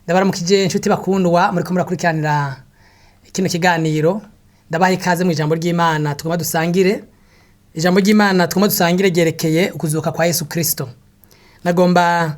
Ndabaramukije inshuti bakundwa muriko murakurikiranira kino kiganiro. Ndabaha ikaze mu ijambo ry'Imana tugomba dusangire. Ijambo ry'Imana tugomba dusangire ryerekeye ukuzuka kwa Yesu Kristo. Nagomba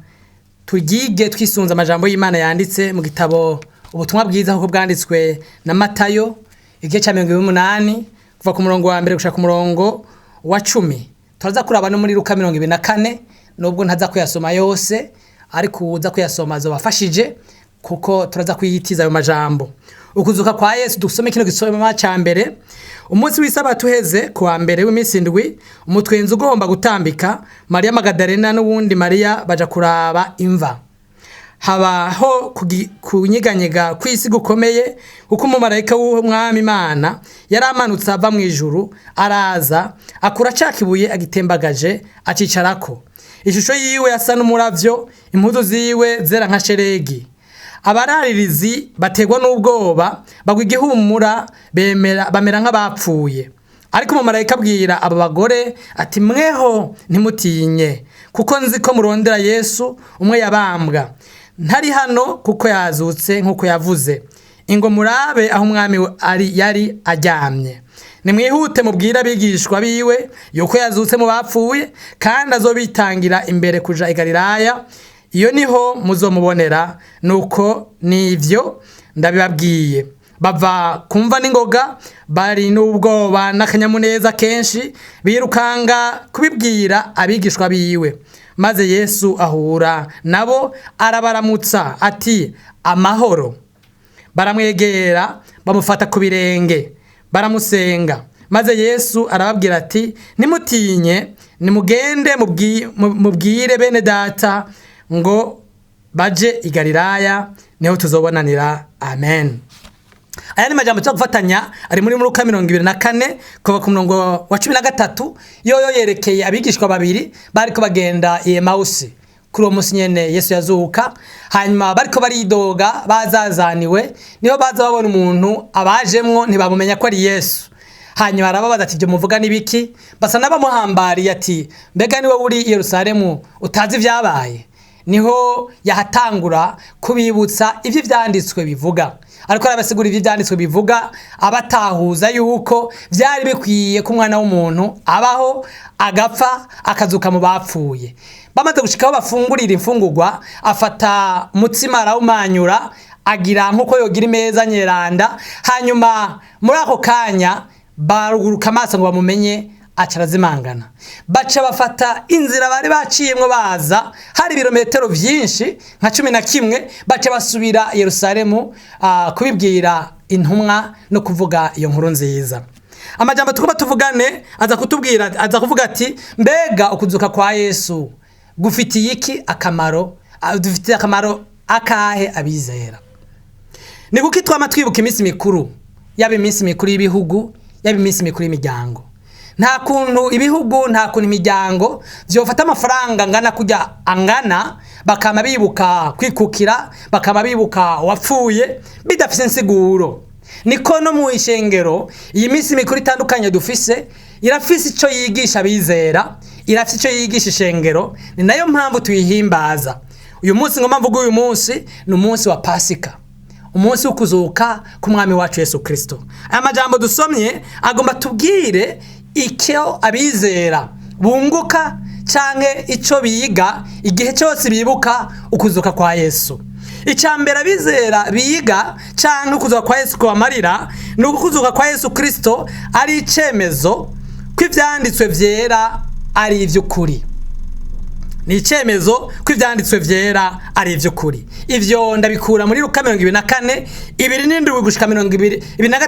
turyige twisunze amajambo y'Imana yanditse mu gitabo Ubutumwa bwiza kuko bwanditswe na Matayo igice ca 28 kuva ku murongo wa mbere gushika ku murongo wa 10. Turaza kuraba no muri Luka 24, nubwo ntaza kuyasoma yose, ariko uza kuyasoma azobafashije kuko turaza kwiyitiza ayo majambo. Ukuzuka kwa Yesu, dusome kino gisoma ca mbere. Umunsi w'isabato uheze, ku wa mbere w'iminsi indwi, umutwenzi ugomba gutambika, Mariya Magadalena n'uwundi Mariya baja kuraba imva. Habaho kunyeganyega kw'isi gukomeye, kuko umumarayika w'Umwami Imana yari amanutse ava mu ijuru, araza akura ca kibuye agitembagaje, acicarako. Ishusho yiwe yasa n'umuravyo, impuzu ziwe zera nka sheregi. Abararirizi bategwa n'ubwoba, bagwa igihumura, bemera bamera nk'abapfuye. Ariko umumarayika abwira abo bagore ati: "Mweho ntimutinye, kuko nzi ko murondera Yesu umwe yabambwa. Ntari hano, kuko yazutse nk'uko yavuze. Ingo murabe aho Umwami ari yari aryamye. Nimwihute mubwire abigishwa biwe yuko yazutse mu bapfuye, kandi azobitangira imbere kuja i Galilaya. Iyo niho muzomubonera. Nuko nivyo ndabibabwiye." Bava kumva n'ingoga, bari n'ubwoba n'akanyamuneza kenshi, birukanga kubibwira abigishwa biwe. Maze Yesu ahura nabo, arabaramutsa ati: "Amahoro." Baramwegera, bamufata ku birenge, baramusenga. Maze Yesu arababwira ati: "Nimutinye, nimugende mubwire bene data ngo baje i Galilaya, niho tuzobonanira." Amen. Aya ni majambo tuza gufatanya ari muri Luka 24 kuva ku murongo wa 13. Yoyo yerekeye abigishwa babiri bariko bagenda i Emausi kuri uwo munsi nyene Yesu yazuka. Hanyuma bariko baridoga bazazaniwe, niho baza babona umuntu abajemwo, ntibamumenya ko ari Yesu. Hanyuma arababaza ati: "Ibyo muvuga ni biki?" Basa n'abamuhambariye ati: "Mbega niwe uri i Yerusalemu utazi ibyabaye?" Niho yahatangura kubibutsa ivyo ivyanditswe bivuga. Ariko arabasigura ivyo ivyanditswe bivuga, abatahuza yuko vyari bikwiye ko Umwana w'umuntu abaho, agapfa, akazuka mu bapfuye. Bamaze gushika aho bafungurira imfungurwa, afata umutsima, arawumanyura, agira nk'uko yogira imeza nyeranda. Hanyuma muri ako kanya baruguruka amaso ngo bamumenye, aca arazimangana. Baca bafata inzira bari baciyemwo baza, hari ibirometero vyinshi nka 11. Baca basubira Yerusalemu kubibwira intumwa no kuvuga iyo nkuru nziza. Amajambo tugomba tuvugane aza kutubwira, aza kuvuga ati: mbega ukuzuka kwa Yesu gufitiye iki akamaro? Dufitiye akamaro akahe abizera? Ni kuki twama twibuka iminsi mikuru, yaba iminsi mikuru y'ibihugu, yaba iminsi mikuru y'imiryango? Nta kuntu ibihugu, nta kuntu imiryango vyofata amafaranga angana kurya angana, bakama bibuka kwikukira, bakama bibuka uwapfuye, bidafise insiguro. Niko no mu ishengero, iyi minsi mikuru itandukanye dufise irafise ico yigisha abizera, irafise ico yigisha ishengero. Ni nayo mpamvu tuyihimbaza. Uyu munsi ngomba mvuga, uyu munsi ni umunsi wa Pasika, umunsi wo kuzuka k'Umwami wacu Yesu Kristo. Aya majambo dusomye agomba tubwire icyo abizera bunguka canke ico biga igihe cyose bibuka ukuzuka kwa Yesu. Icya mbere abizera biga canke ukuzuka kwa Yesu kubamarira ni ukuzuka kwa Yesu Kristo ari icemezo ko ivyanditswe vyera ari ivy'ukuri. Ni icyemezo ko ivyanditswe vyera ari ivy'ukuri. Ivyo ndabikura muri Luka 24, 27 gushika 25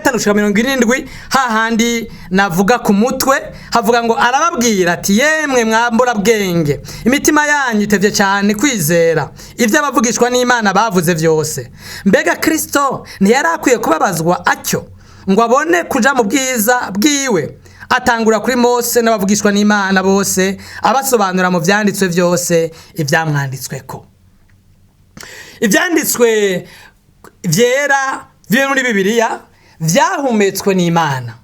gushika 70, hahandi navuga ku mutwe havuga ngo: "Arababwira ati: 'Yemwe mwambura bwenge, imitima yanyu itevye cyane kwizera ivyo abavugishwa n'Imana bavuze vyose. Mbega Kristo ntiyari akwiye kubabazwa atyo ngo abone kuja mu bwiza bwiwe?' Atangura kuri Mose n'abavugishwa n'Imana bose, abasobanura mu vyanditswe vyose ivyamwanditsweko.'" Ivyanditswe vyera biri muri Bibiliya vyahumetswe n'Imana,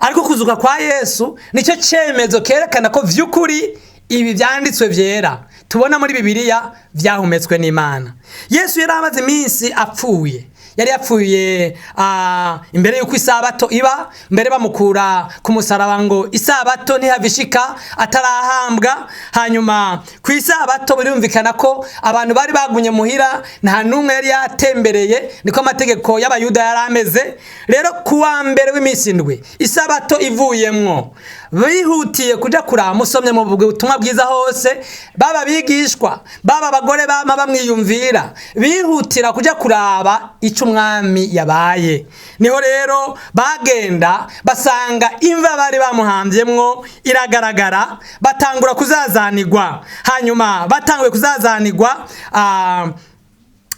ariko kuzuka kwa Yesu nicyo cemezo kerekana ko vy'ukuri Ibi byanditswe byera tubona muri Bibiliya byahumetswe n'Imana. Yesu yari amaze iminsi apfuye, yari yapfuye imbere y'uko isabato iba, mbere bamukura ku musaraba ngo isabato ntihavishika atarahambwa. Hanyuma ku isabato birumvikana ko abantu bari bagumye muhira, nta n'umwe yari yatembereye, niko amategeko y'Abayuda yari ameze. Rero ku wa mbere w'iminsi indwi isabato ivuyemwo, bihutiye kuja kuraba. Musomye mu butumwa bwiza hose, baba bigishwa, baba abagore bama bamwiyumvira, bihutira kuja kuraba ico umwami yabaye. Niho rero bagenda basanga imva bari bamuhambyemwo iragaragara, batangura kuzazanirwa. Hanyuma batanguye kuzazanirwa,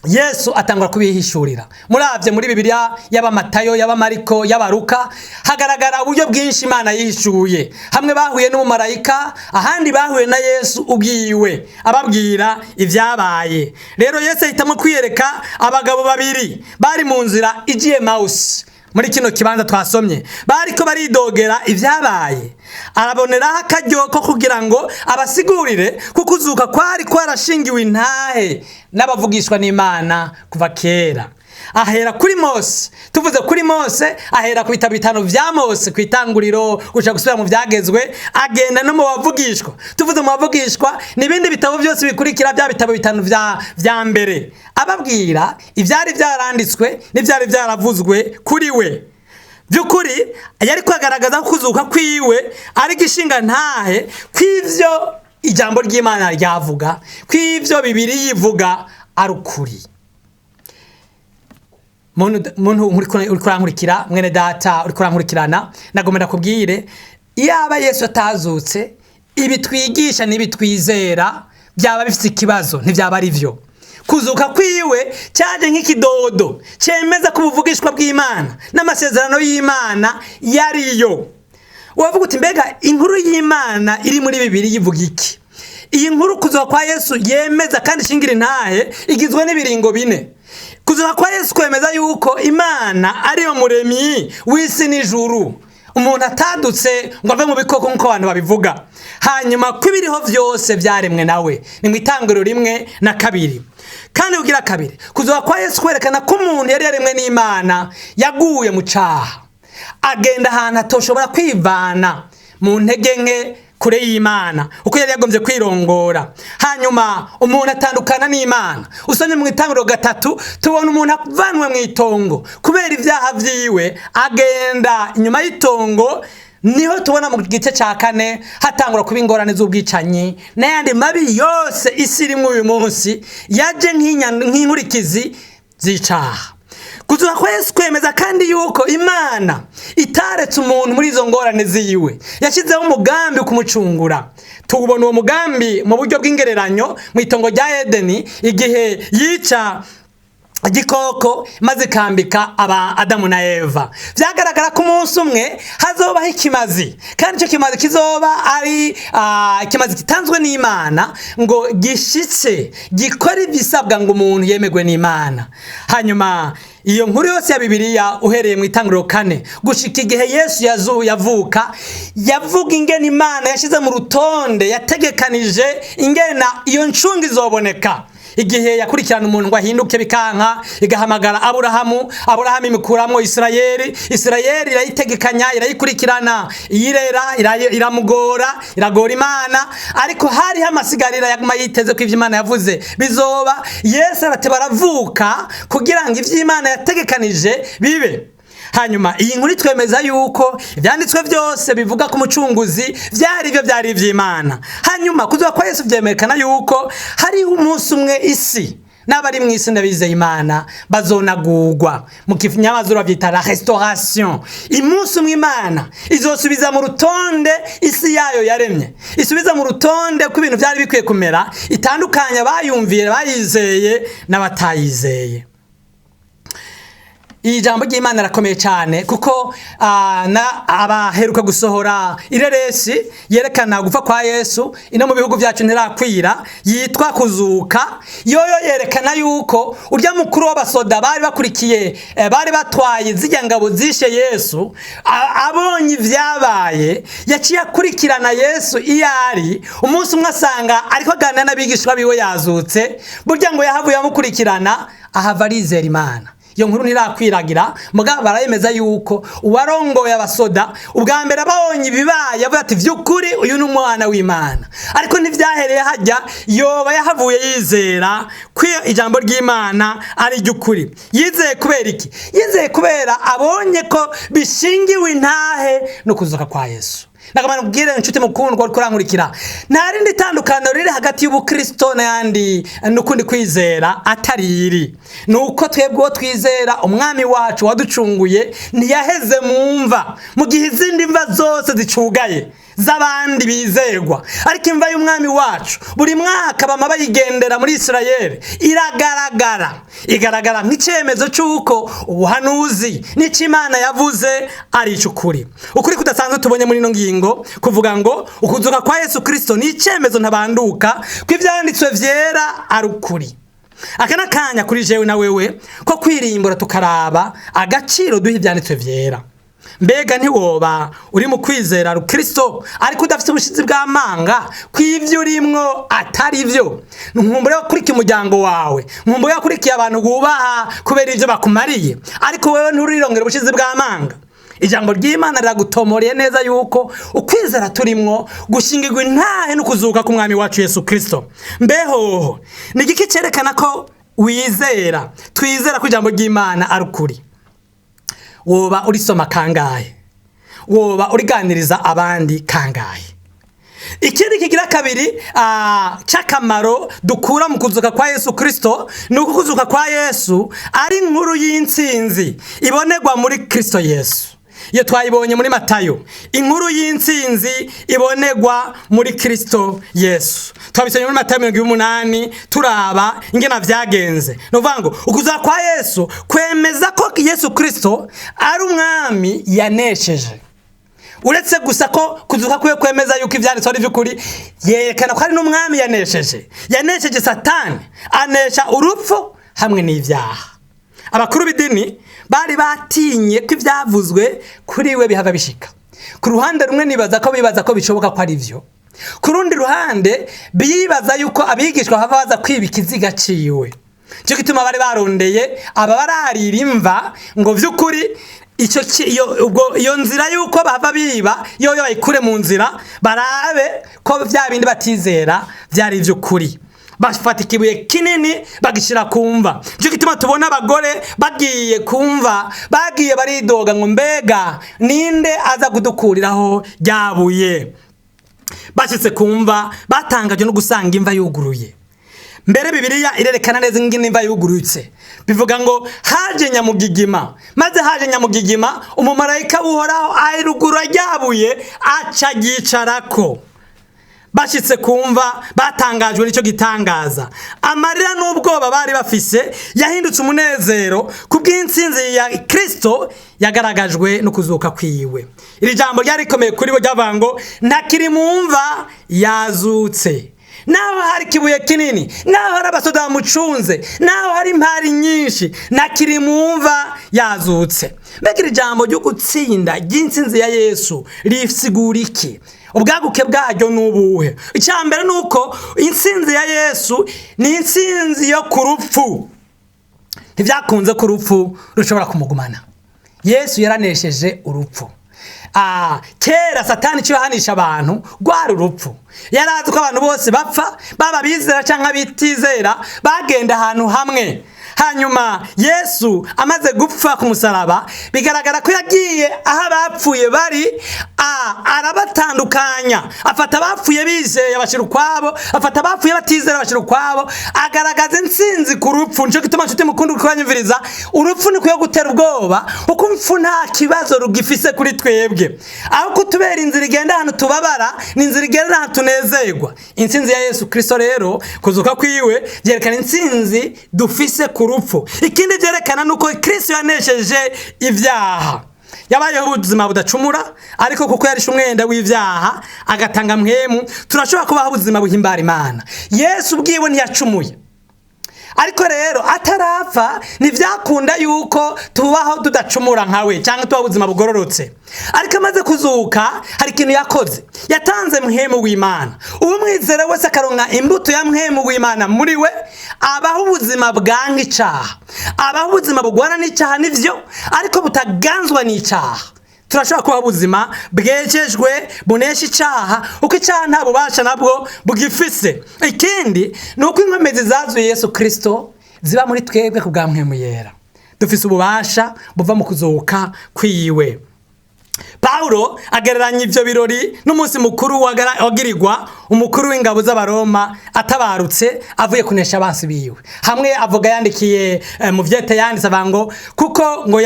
Yesu atangura kubihishurira. Muravye muri Bibiliya, yaba Matayo, yaba Mariko, yaba Luka, hagaragara uburyo bwinshi Imana yihishuye. Hamwe bahuye n'umumarayika, ahandi bahuye na Yesu ubwiwe ababwira ivyabaye. Rero Yesu ahitamo kwiyereka abagabo babiri bari mu nzira igiye Emawusi. Muri kino kibanza twasomye, bariko baridogera ivyabaye. Araboneraho akaryo ko kugira ngo abasigurire kuko uzuka kwari kwarashingiwe intahe n'abavugishwa n'Imana kuva kera. Ahera kuri Mose. Tuvuze kuri Mose, ahera ku bitabo bitanu vya Mose, ku itanguriro gushaka gusubira mu Vyagezwe, agenda no mu bavugishwa. Tuvuze mu bavugishwa, n'ibindi bitabo byose bikurikira bya bitabo bitanu vya mbere, ababwira ivyari vyaranditswe n'ivyari vyaravuzwe kuri we. By'ukuri yari kugaragaza ko kuzuka kwiwe ari gishinga ntahe kw'ivyo ijambo ry'Imana ryavuga, kw'ivyo Bibiri yivuga ari ukuri. Muntu uriko urankurikira, mwene data uriko urankurikirana, nagomba ndakubwire: iyaba Yesu atazutse, ibi twigisha n'ibi twizera byaba bifite ikibazo, ntibyaba ari byo. Kuzuka kwiwe cyaje nk'ikidodo cyemeza ko ubuvugishwa bw'Imana n'amasezerano y'Imana yariyo. Wavuga uti: "Mbega inkuru y'Imana iri muri Bibiri yivuga iki?" Iyi nkuru, kuzuka kwa Yesu yemeza kandi ishingira intahe, igizwe n'ibiringo bine. Kuzuka kwa Yesu kwemeza yuko Imana ariyo muremyi w'isi n'ijuru, umuntu atadutse ngo ave mu bikoko nk'uko abantu babivuga. Hanyuma ko ibiriho byose byaremwe nawe, ni mu Itangiriro 1 na 2. Kandi kugira kabiri, kuzuka kwa Yesu kwerekana ko umuntu yari yaremwe n'Imana yaguye mu caha, agenda ahantu atoshobora kwivana mu ntege nke, kure y'Imana, uko yari yagombye kwirongora. Hanyuma umuntu atandukana n'Imana. Usomye mu Itangiriro 3, tubona umuntu avanwe mu itongo kubera ibyaha vyiwe, agenda inyuma y'itongo. Niho tubona mu gice cya kane hatangura kuba ingorane z'ubwicanyi n'ayandi mabi yose isi irimwo uyu munsi, yaje nk'inkurikizi z'icaha. Kuzuka kwa Yesu kwemeza kandi yuko Imana itaretse umuntu muri izo ngorane ziwe, yashyizeho umugambi wo kumucungura. Tubona uwo mugambi mu buryo bw'ingereranyo mu itongo rya Edeni, igihe yica igikoko maze ikambika aba Adamu na Eva. Byagaragara ko umunsi umwe hazobaho ikimazi, kandi icyo kimazi kizoba ari ikimazi gitanzwe n'Imana ngo gishitse gikora ibisabwa ngo umuntu yemerwe n'Imana. Hanyuma iyo nkuru yose ya Bibiliya, uhereye mu Itanguriro 4 gushika igihe Yesu yavuka, yavuga ingene Imana yashyize mu rutonde, yategekanije ingena iyo ncunga izoboneka. Igihe yakurikirana umuntu ngo ahinduke bikanka, igahamagara Aburahamu, Aburahamu imukuramwo Isirayeli, Isirayeli irayitegekanya, irayikurikirana, iyirera, iramugora, iragora Imana, ariko hariho amasigarira yaguma yiteze ko ivyo Imana yavuze bizoba. Yesu arateba aravuka kugira ngo ivyo Imana yategekanije bibe. Hanyuma iyi nkuru itwemeza yuko ibyanditswe byose bivuga ku mucunguzi byari byo, byari iby'Imana. Hanyuma kuzuka kwa Yesu byemerekana yuko hariho umunsi umwe isi n'abari mu isi n'abizeye Imana bazonagurwa. Mu kinyamazuru babyita la restauration. Umunsi umwe Imana izosubiza mu rutonde isi yayo yaremye, isubiza mu rutonde ko ibintu byari bikwiye kumera, itandukanya abayumviye bayizeye n'abatayizeye. Iri jambo ry'Imana rirakomeye cyane kuko na abaheruka gusohora ireresi yerekana gupfa kwa Yesu ino mu bihugu byacu ntirakwira, yitwa Kuzuka. Yoyo yerekana yuko urya mukuru w'abasoda bari bakurikiye, bari batwaye zirya ngabo zishe Yesu, abonye ibyabaye yaciye akurikirana Yesu iyo ari. Umunsi umwe asanga ariko aganira n'abigishwa biwe yazutse. Burya ngo yahavuye amukurikirana, ahava arizera Imana. Iyo nkuru ntirakwiragira, mugabo barayemeza yuko uwarongoye abasoda ubwa mbere abonye ibibaye avuga ati: "Vy'ukuri uyu ni umwana w'Imana." Ariko ntivyahereye hajya, yoba yahavuye yizera ko ijambo ry'Imana ari iry'ukuri. Yizeye kubera iki? Yizeye kubera abonye ko bishingiwe intahe no kuzuka kwa Yesu. Nagamana ubwire inshuti mukundwa uriko urankurikira, nta rindi tandukaniro riri hagati y'ubukristo n'ayandi n'ukundi kwizera atari iri: ni uko twebwe uwo twizera, umwami wacu waducunguye, ntiyaheze mu mva mu gihe izindi mva zose zicugaye z'abandi bizerwa. Ariko imva y'umwami wacu, buri mwaka bama bayigendera muri Isirayeli, iragaragara, igaragara nk'icyemezo cy'uko ubuhanuzi n'icyo Imana yavuze ari icy'ukuri. Ukuri kudasanzwe tubonye muri ino ngingo kuvuga ngo ukuzuka kwa Yesu Kirisito ni icyemezo ntabanduka ko ibyanditswe byera ari ukuri. Aka ni akanya kuri jewe na wewe ko kwirimbura, tukaraba agaciro duha ibyanditswe byera. Mbega ntiwoba uri mu kwizera rukristo ariko udafite ubushizi bw'amanga ko ibyo urimwo atari byo? Nkumbure wakurikiye umuryango wawe, nkumbure wakurikiye abantu wubaha kubera ibyo bakumariye, ariko wewe nturirongera ubushizi bw'amanga. Ijambo ry'Imana riragutomoreye neza yuko ukwizera turimwo gushingirwa intahe no kuzuka k'umwami wacu Yesu Kirisito. Mbehoho ni igiki cyerekana ko wizera, twizera ko ijambo ry'Imana ari ukuri? Woba urisoma kangahe? Woba uriganiriza abandi kangahe? Ikindi kigira kabiri cy'akamaro dukura mu kuzuka kwa Yesu Kirisito ni uko kuzuka kwa Yesu ari inkuru y'intsinzi ibonerwa muri Kirisito Yesu. Iyo twayibonye muri Matayo, inkuru y'intsinzi ibonerwa muri Kirisito Yesu. Twabisomye muri Matayo 28, turaba ingena vyagenze. Ni ukuvuga ngo ukuzuka kwa Yesu kwemeza ko Yesu Kirisito ari umwami yanesheje. Uretse gusa ko kuzuka kwiwe kwemeza yuko ibyanditswe ari iby'ukuri, yerekana ko ari n'umwami yanesheje. Yanesheje Satani, anesha urupfu hamwe n'ibyaha. Abakuru b'idini bari batinye ko ibyavuzwe kuri we bihava bishika. Ku ruhande rumwe nibaza ko bibaza ko bishoboka ko ari byo, ku rundi ruhande bibaza yuko abigishwa bava baza kwiba ikiziga ciwe. Cyo gituma bari barondeye aba bararira imva ngo vy'ukuri icyo iyo ubwo iyo nzira yuko bava biba yo bayikure mu nzira, barabe ko bya bindi batizera byari iby'ukuri. Bafata ikibuye kinini bagishyira ku mva. Nicyo gituma tubona abagore bagiye kumva, bagiye baridoga ngo: "Mbega ninde aza kudukuriraho ryabuye?" Bashyitse ku mva batangajwe no gusanga imva yuguruye. Mbere Bibiliya irerekana neza ingene imva yugurutse. Bivuga ngo haje nyamugigima, maze haje nyamugigima, umumarayika w'Uhoraho ayirugura ryabuye, aca yicarako. Bashyitse ku mva batangajwe n'icyo gitangaza. Amarira n'ubwoba bari bafise yahindutse umunezero ku bw'intsinzi ya Kirisito yagaragajwe no kuzuka kwiwe. Iri jambo ryari rikomeye kuri bo, ryavuga ngo ntakiri mu mva, yazutse. Naho hari ikibuye kinini, naho hari abasoda bamucunze, naho hari impari nyinshi, ntakiri mu mva, yazutse. Mbega iri jambo ryo gutsinda ry'intsinzi ya Yesu risigura iki? Ubwaguke bwaryo ni ubuhe? Icya mbere ni uko intsinzi ya Yesu ni intsinzi yo ku rupfu. Ntibyakunze ko urupfu rushobora kumugumana. Yesu yaranesheje urupfu. Kera Satani icyo yahanisha abantu rwari urupfu. Yari azi ko abantu bose bapfa, baba bizera cyangwa bitizera, bagenda ahantu hamwe. Hanyuma Yesu amaze gupfa ku musaraba, bigaragara ko yagiye aho abapfuye bari, arabatandukanya, afata abapfuye bizeye abashyira ukwabo, afata abapfuye batizera abashyira ukwabo, agaragaza intsinzi ku rupfu. Nicyo gituma, nshuti mukunda kuranyumviriza, urupfu ni kuyo gutera ubwoba, kuko urupfu nta kibazo rugifise kuri twebwe. Aho kutubera inzira igenda ahantu tubabara, ni inzira igenda ahantu tunezerwa. Intsinzi ya Yesu Kirisito rero, kuzuka kwiwe byerekana intsinzi dufise ku ku rupfu. Ikindi byerekana ni uko Kristo yanesheje ibyaha. Yabayeho ubuzima budacumura, ariko kuko yarishe umwenda w'ibyaha agatanga mpwemu, turashobora kubaho ubuzima buhimbara Imana. Yesu ubwiwe ntiyacumuye, ariko rero atarapfa ntibyakunda yuko tubaho tudacumura nkawe cyangwa tubaho ubuzima bugororotse. Ariko amaze kuzuka hari ikintu yakoze, yatanze mpwemu w'Imana. Uwumwizera wese akaronka imbuto ya mpwemu w'Imana muri we, abaho ubuzima bwanga icaha, abaho ubuzima bugwana n'icyaha nivyo, ariko butaganzwa n'icyaha. Turashobora kubaho ubuzima bwejejwe bunesha icyaha, uko icyaha nta bubasha nabwo bugifise. Ikindi ni uko inkomezi zazuye Yesu Kristo ziba muri twebwe ku bwa mpwemu yera. Dufise ububasha buva mu kuzuka kwiwe. Paulo agereranya ivyo birori n'umunsi mukuru wagirirwa umukuru w'ingabo z'Abaroma atabarutse avuye kunesha abansi biwe. Hamwe avuga yandikiye mu vyete yanditse avuga ngo kuko ngo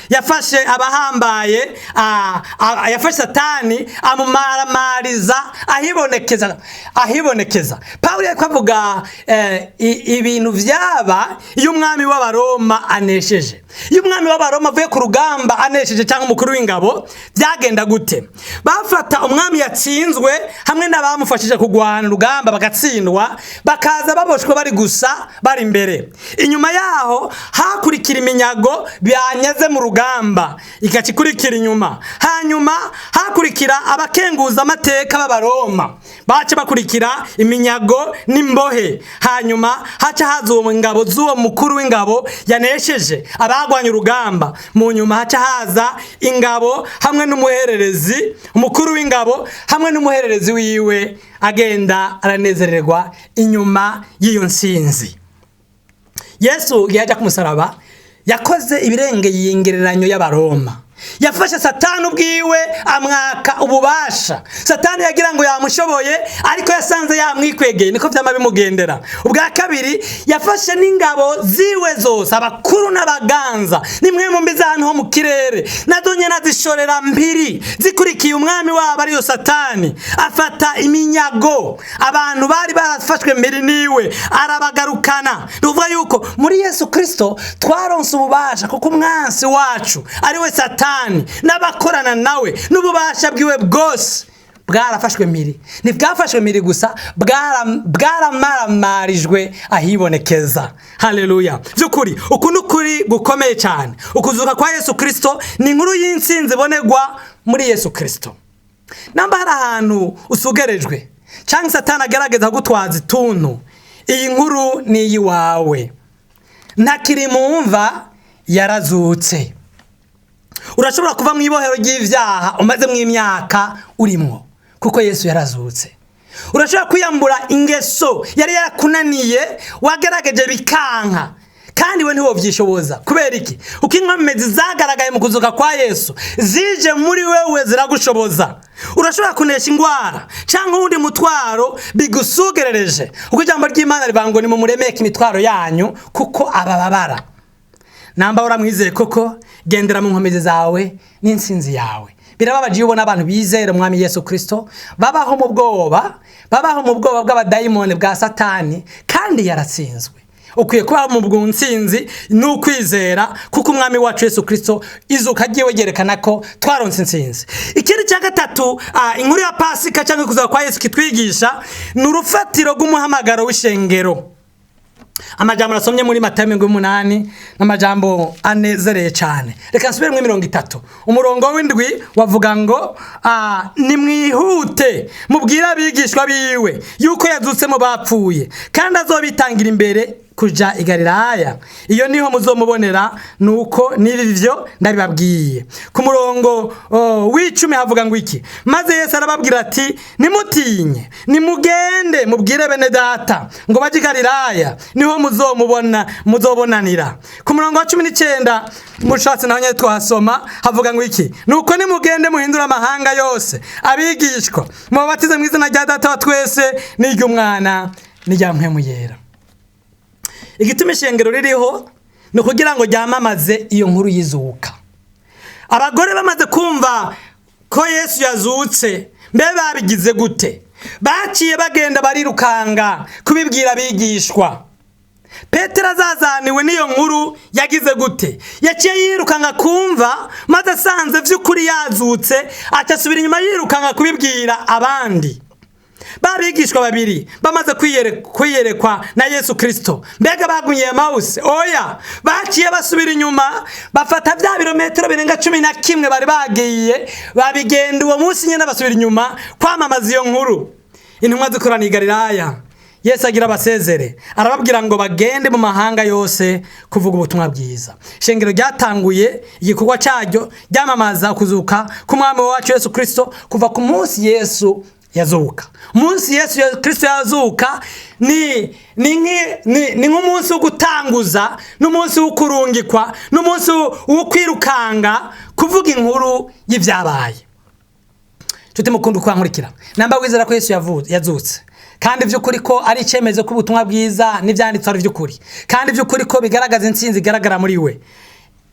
yafashe abahambaye, yafashe Satani amumaramariza ahibonekeza, ahibonekeza. Paulo yariko avuga ibintu vyaba iyo umwami w'Abaroma anesheje. Iyo umwami w'Abaroma avuye ku rugamba anesheje cyangwa umukuru w'ingabo, byagenda gute? Bafata umwami yatsinzwe hamwe n'abamufashije kugwana urugamba bagatsindwa, bakaza baboshwe bari gusa bari imbere. Inyuma yaho hakurikira iminyago byanyaze mu rugamba, igacikurikira inyuma. Hanyuma hakurikira abakenguza amateka b'Abaroma, bace bakurikira iminyago n'imbohe. Hanyuma haca haza uwo ngabo z'uwo mukuru w'ingabo yanesheje abagwanye urugamba. Mu nyuma haca haza ingabo hamwe n'umuhererezi, umukuru w'ingabo hamwe n'umuhererezi wiwe, agenda aranezererwa inyuma y'iyo nsinzi. Yesu igihe ajya ku musaraba yakoze ibirengeye ingereranyo y'Abaroma. Yafashe Satani ubwiwe amwaka ububasha. Satani yagira ngo yamushoboye, ariko yasanze yamwikwegeye, niko vyama bimugendera. Ubwa kabiri yafashe n'ingabo ziwe zose, abakuru n'abaganza, nimwe mu mbi z'ahantu ho mu kirere, nazo nyene azishorera mpiri zikurikiye umwami wabo ariyo Satani. Afata iminyago abantu bari barafashwe mpiri niwe arabagarukana. Ni ukuvuga yuko muri Yesu Kristo twaronse ububasha, kuko umwansi wacu ari we Satani n'abakorana nawe n'ububasha bwiwe bwose bwarafashwe mpiri. Ntibwafashwe mpiri gusa, bwaramaramarijwe ahibonekeza. Haleluya! By'ukuri uku ni ukuri gukomeye cyane. Ukuzuka kwa Yesu Kristo ni inkuru y'intsinzi ibonegwa muri Yesu Kristo. Namba hari ahantu usugerejwe cyangwa Satani agerageza kugutwaza ituntu, iyi nkuru ni iyiwawe. Ntakiri mu mva, yarazutse. Urashobora kuva mu ibohero ry'ivyaha umaze mu imyaka urimwo, kuko Yesu yarazutse. Urashobora kwiyambura ingeso yari yarakunaniye, wagerageje bikanka, kandi we ntiwovyishoboza. Kubera iki? Uko inkomezi zagaragaye mu kuzuka kwa Yesu zije muri wewe ziragushoboza. Urashobora kunesha ingwara cyangwa uwundi mutwaro bigusugerereje, uko ijambo ry'Imana rivuga ngo nimumuremeke imitwaro yanyu kuko abababara. Namba uramwizeye koko, gendera mu nkomezi zawe n'intsinzi yawe. Birababaje iyo ubona abantu bizera umwami Yesu Kristo babaho mu bwoba, babaho mu bwoba bw'abadayimoni bwa Satani, kandi yaratsinzwe. Ukwiye kubaho mu ntsinzi n'ukwizera, kuko umwami wacu Yesu Kristo izuka ryiwe ryerekana ko twaronse intsinzi. Ikindi cya gatatu, inkuru ya Pasika cyangwa kuzuka kwa Yesu kitwigisha ni urufatiro rw'umuhamagaro w'ishengero. Amajambo nasomye muri Matayo 8 n'amajambo anezereye cyane. Reka nsubire muri 30. Umurongo w'indwi wavuga ngo nimwihute mubwire abigishwa biwe yuko yazutse mu bapfuye, kandi azobitangira imbere kuja i Galilaya, iyo niho muzomubonera, nuko n'ibivyo ndabibabwiye. Ku murongo w'icumi havuga ngo iki? Maze Yesu arababwira ati nimutinye, nimugende mubwire bene data ngo baje i Galilaya, niho muzomubona, muzobonanira. Ku murongo wa 19 mushatse naho nyene twahasoma, havuga ngo iki? Nuko nimugende muhindura amahanga yose abigishwa, mubabatize mu izina rya Data wa twese n'iry'Umwana n'irya Mpwemu Yera. Igituma ishengero ririho ni ukugira ngo ryamamaze iyo nkuru y'izuka. Abagore bamaze kumva ko Yesu yazutse, mbe babigize gute? Baciye bagenda barirukanga kubibwira abigishwa. Petero azazaniwe n'iyo nkuru yagize gute? Yaciye yirukanka kumva, maze asanze vy'ukuri yazutse, aca asubira inyuma yirukanka kubibwira abandi. Babigishwa babiri bamaze kwiyerekwa na Yesu Kristo, mbega bagumye Emawusi? Oya, baciye basubira inyuma, bafata bya birometero birenga 11 bari bagiye, babigenda uwo munsi nyine, basubira inyuma kwamamaza iyo nkuru. Intumwa zikoraniye i Galilaya, Yesu agira abasezere, arababwira ngo bagende mu mahanga yose kuvuga ubutumwa bwiza. Ishengero ryatanguye igikorwa cyaryo ryamamaza kuzuka k'umwami wacu Yesu Kristo kuva ku munsi Yesu yazuka. Umunsi Yesu Kristo yazuka ni nk'umunsi wo gutanguza, n'umunsi wo kurungikwa, n'umunsi wo kwirukanga kuvuga inkuru y'ibyabaye. Nshuti mukunda ukwankurikira, namba wizera ko Yesu yazutse, kandi by'ukuri ko ari icyemezo ko ubutumwa bwiza n'ibyanditswe ari by'ukuri, kandi by'ukuri ko bigaragaza intsinzi igaragara muri we,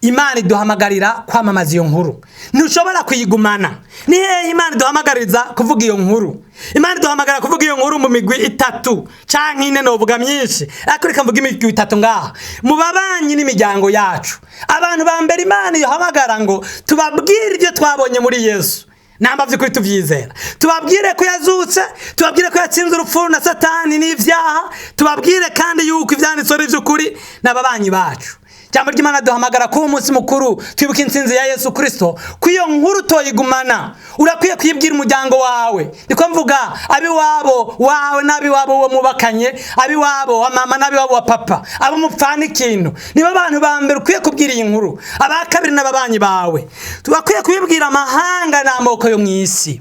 Imana iduhamagarira kwamamaza iyo nkuru. Ntushobora kuyigumana. Ni hehe Imana iduhamagariza kuvuga iyo nkuru? Imana iduhamagarira kuvuga iyo nkuru mu migwi itatu canke ine, novuga myinshi, ariko reka mvuge imigwi itatu ngaha. Mu babanyi n'imiryango yacu, abantu ba mbere Imana ihamagara ngo tubabwire ibyo twabonye muri Yesu, namba by'ukuri tubyizera, tubabwire ko yazutse, tubabwire ko yatsinze urupfu na Satani n'ibyaha, tubabwire kandi yuko ibyanditswe ari iby'ukuri, n'ababanyi bacu. Ijambo ry'Imana duhamagara kuba umunsi mukuru twibuka intsinzi ya Yesu Kristo, ko iyo nkuru toyigumana, urakwiye kuyibwira umuryango wawe. Niko mvuga abiwabo wawe n'abiwabo uwo mubakanye, abiwabo wa mama n'abiwabo wa papa, abo mupfana ikintu, nibo abantu ba mbere ukwiye kubwira iyi nkuru. Aba kabiri n'ababanyi bawe. Tubakwiye kubibwira amahanga n'amoko yo mu isi.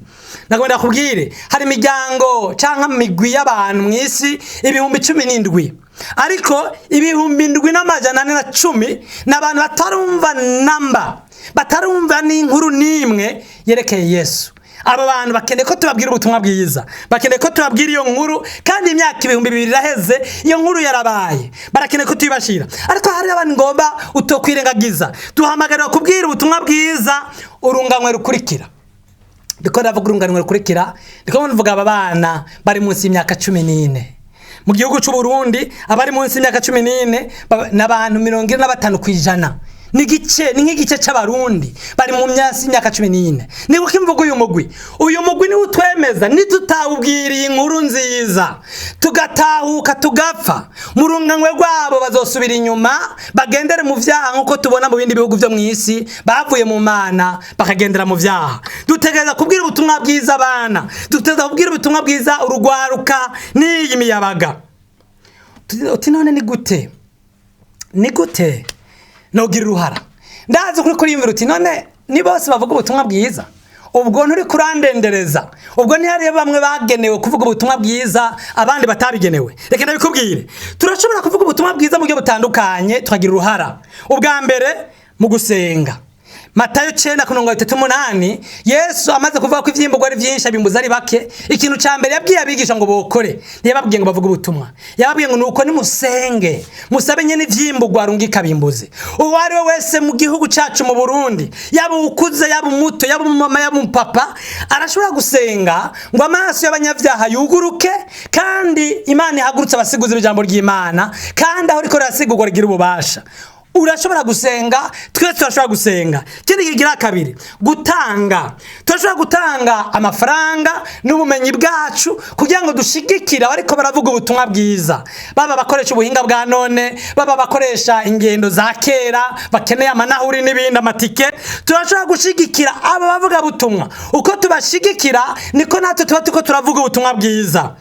Nagomba kubwire hari imiryango cyangwa imigwi y'abantu mu isi 17,000, ariko 7410 ni abantu batarumva namba, batarumva n'inkuru n'imwe yerekeye Yesu. Aba bantu bakeneye ko tubabwira ubutumwa bwiza, bakeneye ko tubabwira iyo nkuru, kandi imyaka 2000 iraheze iyo nkuru yarabaye, barakeneye ko tuyibashira. Ariko hari abantu ngomba utokwirengagiza, duhamagarira kubwira ubutumwa bwiza urunganwe rukurikira. Ndiko ndavuga urunganwe rukurikira, ndiko mvuga aba bana bari munsi y'imyaka 14. Mu gihugu c'u Burundi abari munsi y'imyaka 14 n'abantu 45%. Ni gice, ni nk'igice c'abarundi bari mu myasi y'imyaka 14. Ni kuko imvugo uyu mugwi, uyu mugwi ni utwemeza nitutawubwiriye inkuru nziza tugatahuka tugapfa, mu runganwe rwabo bazosubira inyuma bagendere mu vyaha, nkuko tubona mu bindi bihugu vyo mw'isi bavuye mu Mana bakagendera mu vyaha. Dutegereza kubwira ubutumwa bwiza abana, dutegereza kubwira ubutumwa bwiza urugwaruka n'iyi miyabaga. Uti none ni gute? Ni gute nogira uruhara? Ndazi kuri kuriyumvira uti none ni bose bavuga ubutumwa bwiza, ubwo nturi kurandendereza, ubwo ntihariyo bamwe bagenewe kuvuga ubutumwa bwiza abandi batabigenewe. Reka ndabikubwire, turashobora kuvuga ubutumwa bwiza mu buryo butandukanye tukagira uruhara. Ubwa mbere mu gusenga. Matayo 9:38, Yesu amaze kuvuga ko ivyimburwa ari vyinshi abimbuza ari bake, ikintu ca mbere yabwiye abigisha ngo bokore, ntiyababwiye ngo bavuge ubutumwa, yababwiye ngo nuko nimusenge musabe nyene ivyimburwa arungika abimbuze. Uwo ari we wese mu gihugu cacu mu Burundi, yaba ukuze, yaba umuto, yaba umumama, yaba umupapa, arashobora gusenga ngo amaso y'abanyavyaha yuguruke, kandi Imana ihagurutse abasiguzi b'ijambo ry'Imana, kandi aho riko rirasigurwa rigira ububasha. Urashobora gusenga, twese turashobora gusenga. Ikindi kigira kabiri, gutanga. Turashobora gutanga amafaranga n'ubumenyi bwacu kugira ngo dushigikire abariko baravuga ubutumwa bwiza, baba bakoresha ubuhinga bwa none, baba bakoresha ingendo za kera, bakeneye amanahuri n'ibindi, amatike. Turashobora gushigikira aba bavuga butumwa. Uko tubashigikira niko natwe tuba turiko turavuga ubutumwa bwiza.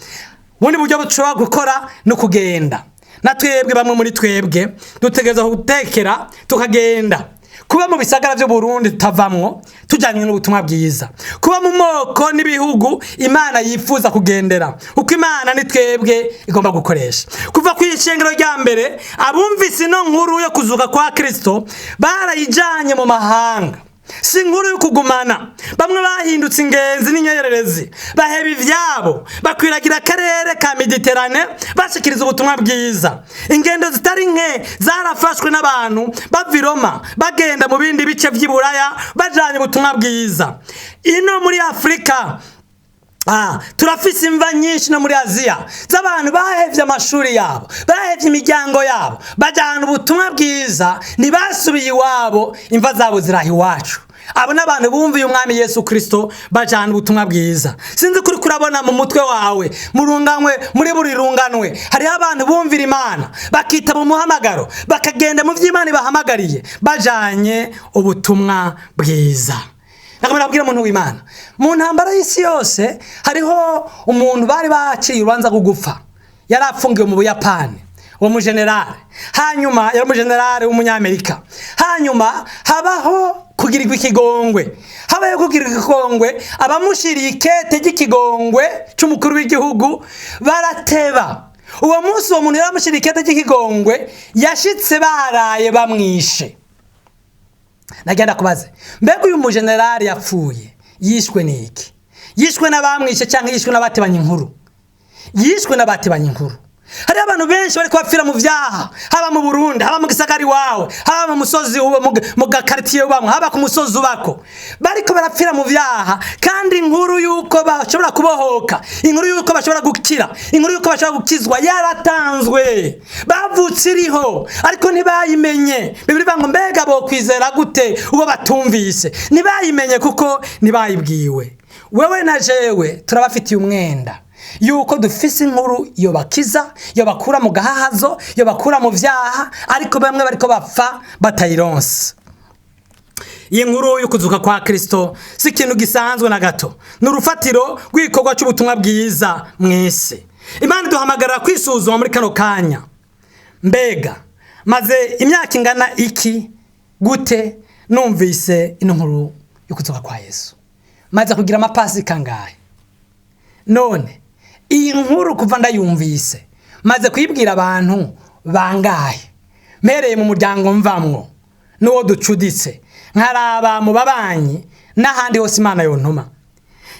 Ubundi buryo bushobora gukora no kugenda. Na twebwe bamwe muri twebwe dutegereza gutekera tukagenda kuba mu bisagara by'u Burundi tutavamwo tujyanye n'ubutumwa bwiza, kuba mu moko n'ibihugu Imana yifuza kugendera, uko Imana ni twebwe igomba gukoresha. Kuva ku ishengero rya mbere, abumvise ino nkuru yo kuzuka kwa Kristo barayijanye mu mahanga. Si inkuru yo kugumana. Bamwe bahindutse ingenzi n'inyererezi, baheba ivyabo, bakwiragira akarere ka Mediterane bashikiriza ubutumwa bwiza. Ingendo zitari nke zarafashwe n'abantu bava i Roma bagenda mu bindi bice vy'i Buraya bajanye ubutumwa bwiza. Ino muri Afrika Turafise imva nyinshi no muri Aziya z'abantu bahevye amashuri yabo, bahevye imiryango yabo, bajyana ubutumwa bwiza, ntibasubiye iwabo, imva zabo ziraha iwacu. Abo ni abantu bumviye umwami Yesu Kristo, bajyana ubutumwa bwiza. Sinzi kuri kurabona mu mutwe wawe, murunganwe, muri buri runganwe hariho abantu bumvira Imana, bakitaba umuhamagaro, bakagenda mu vy'Imana ibahamagariye, bajanye ubutumwa bwiza. Nakamara kubwira umuntu w'Imana, mu ntambara y'isi yose hariho umuntu bari baciye urubanza rwo gupfa, yari afungiwe mu Buyapani, uwo mujenerale. Hanyuma yari umujenerale w'umunyamerika. Hanyuma habaho kugirirwa ikigongwe, habayeho kugirirwa ikigongwe, abamushiriye ikete ry'ikigongwe c'umukuru w'igihugu barateba. Uwo munsi uwo muntu yaramushiriye ikete ry'ikigongwe yashitse baraye bamwishe. Nagenda kubaze, mbega uyu mujenerali yapfuye yishwe n'iki? Yishwe n'abamwishe cyangwa yishwe n'abatebanye inkuru? Yishwe n'abatebanye inkuru. Hariho abantu benshi bariko bapfira mu vyaha, haba mu Burundi, haba mu gisagara iwawe, haba mu musozi uba, mu gakaritiye ubamwo, haba ku musozi ubako, bariko barapfira mu vyaha. Kandi inkuru yuko bashobora kubohoka, inkuru yuko bashobora gukira, inkuru yuko bashobora gukizwa yaratanzwe, bavutse iriho, ariko ntibayimenye. Bibiliya ivuga ngo mbega bokwizera gute uwo batumvise? Ntibayimenye kuko ntibayibwiwe. Wewe na jewe turabafitiye umwenda yuko dufise inkuru yobakiza, yobakura mu gahahazo, yobakura mu vyaha, ariko bamwe bariko bapfa batayironse. Iyi nkuru y'ukuzuka kwa Kristo si ikintu gisanzwe na gato, ni urufatiro rw'igikorwa c'ubutumwa bwiza mw'isi. Imana iduhamagarira kwisuzuma muri kano kanya. Mbega maze imyaka ingana iki gute numvise ino nkuru y'ukuzuka kwa Yesu? Maze kugira amapasika angahe? None iyi nkuru kuva ndayumvise maze kuyibwira abantu bangahe? Mpereye mu muryango mvamwo n'uwo ducuditse, nkaraba mu babanyi n'ahandi hose Imana yontuma.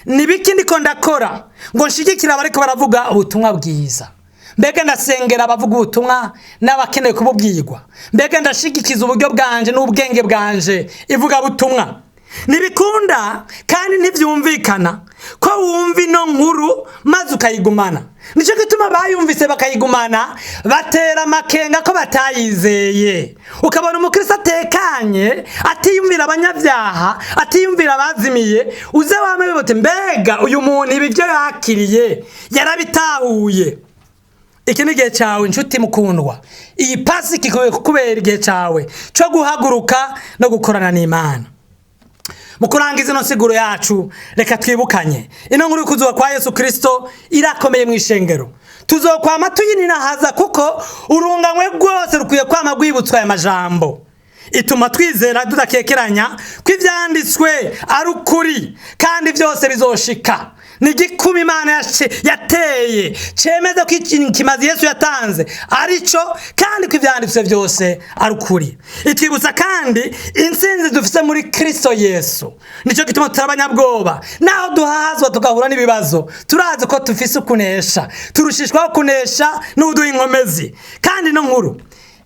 Ni biki ndiko ndakora ngo nshigikire abariko baravuga ubutumwa bwiza? Mbega ndasengera abavuga ubutumwa n'abakeneye kububwirwa? Mbega ndashigikiza uburyo bwanje n'ubwenge bwanje ivugabutumwa? Ntibikunda kandi ntivyumvikana ko wumva ino nkuru maze ukayigumana. Nico gituma bayumvise bakayigumana batera amakenga ko batayizeye. Ukabona umukristo atekanye, atiyumvira abanyabyaha, atiyumvira abazimiye, uze wame bibote, mbega uyu muntu ibi byo yakiriye yarabitahuye? Iki ni igihe cyawe nshuti mukundwa. Iyi pasika ikwiye kukubera igihe cyawe cyo guhaguruka no gukorana n'Imana. Mu kurangiza ino nsiguro yacu, reka twibukanye ino nkuru y'ukuzuka kwa Yesu Kristo irakomeye mu ishengero. Tuzokwama tuyininahaza kuko urunganwe rwose rukwiye kwama rwibutswa aya majambo. Ituma twizera tudakekeranya ko ivyanditswe ari ukuri kandi byose bizoshika. Ni igikumi Imana yateye cemeza ko ikimazi Yesu yatanze arico, kandi ko ivyanditswe byose ari ukuri. Itwibutsa kandi intsinzi dufise muri Kristo Yesu. Nico gituma tutari abanyabwoba, naho duhazwa tugahura n'ibibazo, turazi ko dufise ukunesha, turushishwaho kunesha n'uduha inkomezi. Kandi ino nkuru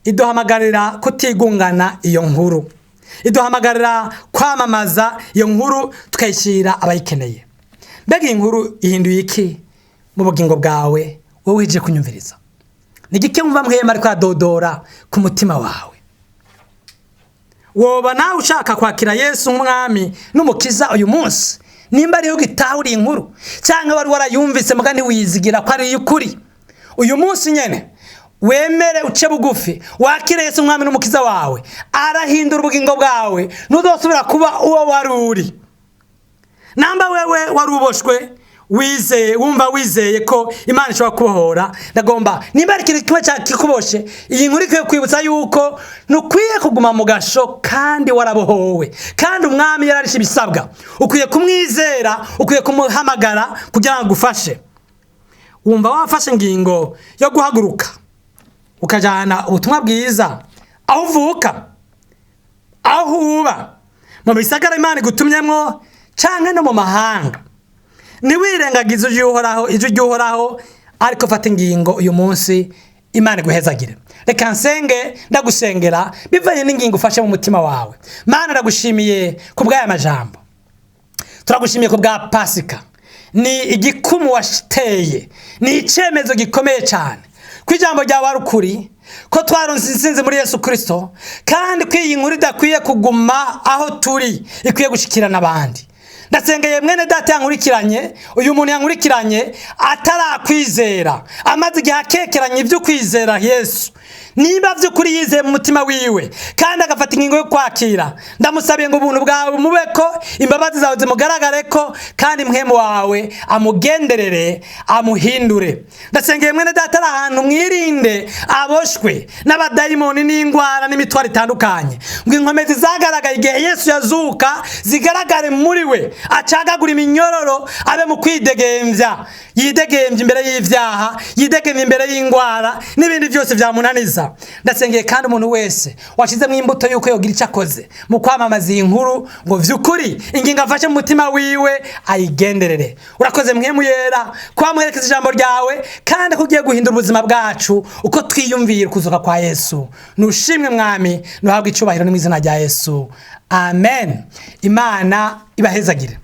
iduhamagarira kutigungana, iyo nkuru iduhamagarira kwamamaza iyo nkuru, tukayishyira abayikeneye. Mbega iyi nkuru ihinduye iki mu bugingo bwawe wowe uje kunyumviriza? Ni igiki wumva mwema ariko aradodora ku mutima wawe? Woba nawe ushaka kwakira Yesu nk'umwami n'umukiza uyu munsi? Nimba ariho ugitahura iyi nkuru, cyangwa wari warayumvise muga ntiwizigira ko ari iy'ukuri, uyu munsi nyene wemere uce bugufi wakire Yesu umwami n'umukiza wawe. Arahindura ubugingo bwawe, ntuzosubira kuba uwo wari uri. Namba wewe wari uboshwe, wizeye, wumva wizeye ko Imana ishobora kubohora, ndagomba nimba ari ikintu kimwe cyakikuboshe, iyi nkuru ikwiye kwibutsa yuko ntukwiye kuguma mu gasho kandi warabohowe, kandi umwami yararishe ibisabwa. Ukwiye kumwizera, ukwiye kumuhamagara kugira ngo agufashe. Wumva wafashe ingingo yo guhaguruka ukajana ubutumwa bwiza aho uvuka, aho uba, mu bisagara Imana igutumyemwo canke no mu mahanga. Ntiwirengagize ijwi ry'Uhoraho, ijwi ry'Uhoraho, ariko fata ingingo uyu munsi, Imana iguhezagire. Reka nsenge, ndagusengera bivanye n'ingingo ufashe mu mutima wawe. Mana, ndagushimiye ku bw'aya majambo, turagushimiye ku bwa Pasika. Ni igikumu wateye, ni icyemezo gikomeye cyane ko ijambo ryawe ari ukuri, ko twaronse intsinzi muri Yesu Kirisito, kandi ko iyi nkuru idakwiye kuguma aho turi, ikwiye gushikirana abandi. Ndasengeye mwene data yankurikiranye, uyu muntu yankurikiranye atarakwizera, amaze igihe akekeranye ibyo kwizera Yesu. Niba by'ukuri yizeye mu mutima wiwe kandi agafata ingingo yo kwakira, ndamusabiye ngo ubuntu bwawe mube ko, imbabazi zawe zimugaragare ko, kandi mpwemu wawe amugenderere, amuhindure. Ndasengeye mwene data ari ahantu mwirinde, aboshwe n'abadayimoni n'indwara n'imitwaro itandukanye, ngo inkomezi zagaragaye igihe Yesu yazuka zigaragare muri we, acagagura iminyororo, abe mu kwidegembya, yidegembya imbere y'ibyaha, yidegembya imbere y'indwara n'ibindi byose byamunaniza. Ndasengeye kandi umuntu wese washyizemo imbuto y'uko yogira icyo akoze mu kwamamaza iyi nkuru, ngo vy'ukuri ingingo afashe mu mutima wiwe ayigenderere. Urakoze Mpwemu Yera kwamuherekeza ijambo ryawe, kandi ko ugiye guhindura ubuzima bwacu uko twiyumvira ukuzuka kwa Yesu. Nushimwe Mwami, nuhabwe icubahiro, ni mu izina rya Yesu, amen. Imana ibahezagire.